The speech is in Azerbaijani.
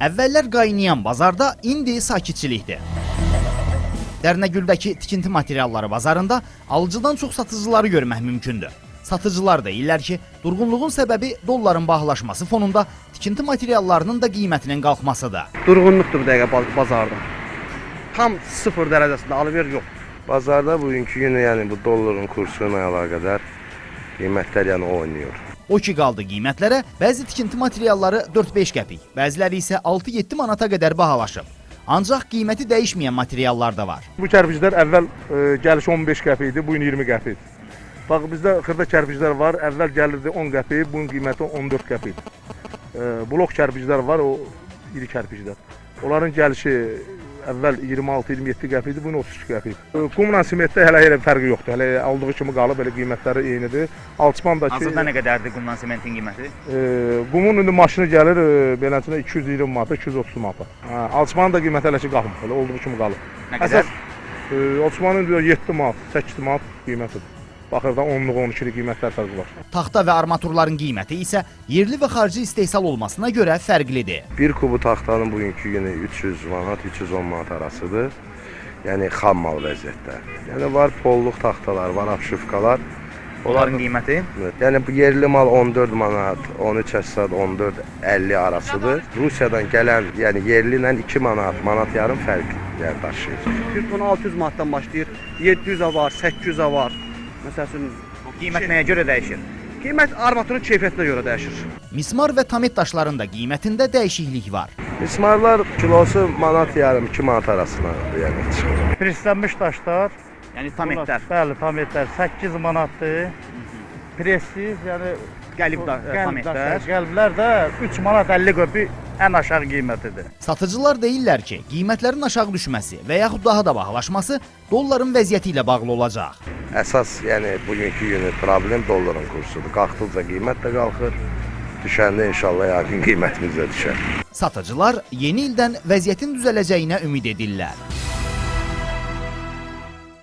Əvvəllər qaynayan bazarda indi sakitçilikdir. Dərnəgüldəki tikinti materialları bazarında alıcıdan çox satıcıları görmək mümkündür. Satıcılar deyirlər ki, durğunluğun səbəbi dolların bahalaşması fonunda tikinti materiallarının da qiymətinin qalxmasıdır. Durğunluqdur bu dəqiqə bazarda. Tam sıfır dərəcəsində alver yoxdur. Bazarda bugünkü günü, yəni bu dolların kursu ilə əlaqədar qiymətlər yəni oynayır. O ki qaldı qiymətlərə, bəzi tikinti materialları 4-5 qəpik, bəziləri isə 6-7 manata qədər bahalaşıb. Ancaq qiyməti dəyişməyən materiallar da var. Bu kərpiclər əvvəl gəlişi 15 qəpik idi, bu gün 20 qəpik. Bax bizdə xırda kərpiclər var, əvvəl gəlirdi 10 qəpik, bunun qiyməti 14 qəpik. Blok kərpiclər var, o iri kərpiclər. Onların gəlişi əvvəl 26-27 qəpik idi, bu gün 32 qəpik. Qumla simentdə hələ elə fərqi yoxdur. Hələ aldığı kimi qalıb, elə qiymətləri eynidir. Alçıpan da ki, nə qədərdir qumdan sementin qiyməti? Qumun indi maşını gəlir beləsinə 220 manata, 230 manata. Hə, alçıpanın da qiyməti hələ ki qalxmır, elə olduğu kimi qalıb. Nə Əsas alçıpanın indi 7 manat, 8 manat qiymətidir. Baxırda 10-luq, 12-lik qiymətlər fərqi var. Taxta və armaturların qiyməti isə yerli və xarici istehsal olmasına görə fərqlidir. Bir kubu taxtanın bugünkü günü 300 manat, 310 manat arasıdır. Yəni xam mal vəziyyətdə. Yəni var polluq taxtalar, var apşifkalar. Onların qiyməti? Yəni bu yerli mal 14 manat, 13 əsad, 14.50 arasıdır. Rusiyadan gələn, yəni yerli ilə 2 manat, manat yarım fərq yəni daşıyır. Bir tonu 600 manatdan başlayır. 700-ə var, 800-ə var. Məsəl üçün Qiymət nəyə görə dəyişir? Qiymət armaturun keyfiyyətinə görə dəyişir. Mismar və tamet daşların da qiymətində dəyişiklik var. Mismarlar kilosu manat yarım, 2 manat arasına yəni çıxır. Preslənmiş daşlar. Yəni Bunlar- Bəli, tametlər 8 manatdır. Pressiz, yəni Qəlib qəlb daşlar, qəlblər də 3 manat 50 qəpik ən aşağı qiymətidir. Satıcılar deyirlər ki, qiymətlərin aşağı düşməsi və yaxud daha da bahalaşması dolların vəziyyəti ilə bağlı olacaq. Əsas yəni bugünkü günü problem dolların kursudur. Qalxdıqca qiymət də qalxır. Düşəndə inşallah yəqin qiymətimiz də düşər. Satıcılar yeni ildən vəziyyətin düzələcəyinə ümid edirlər.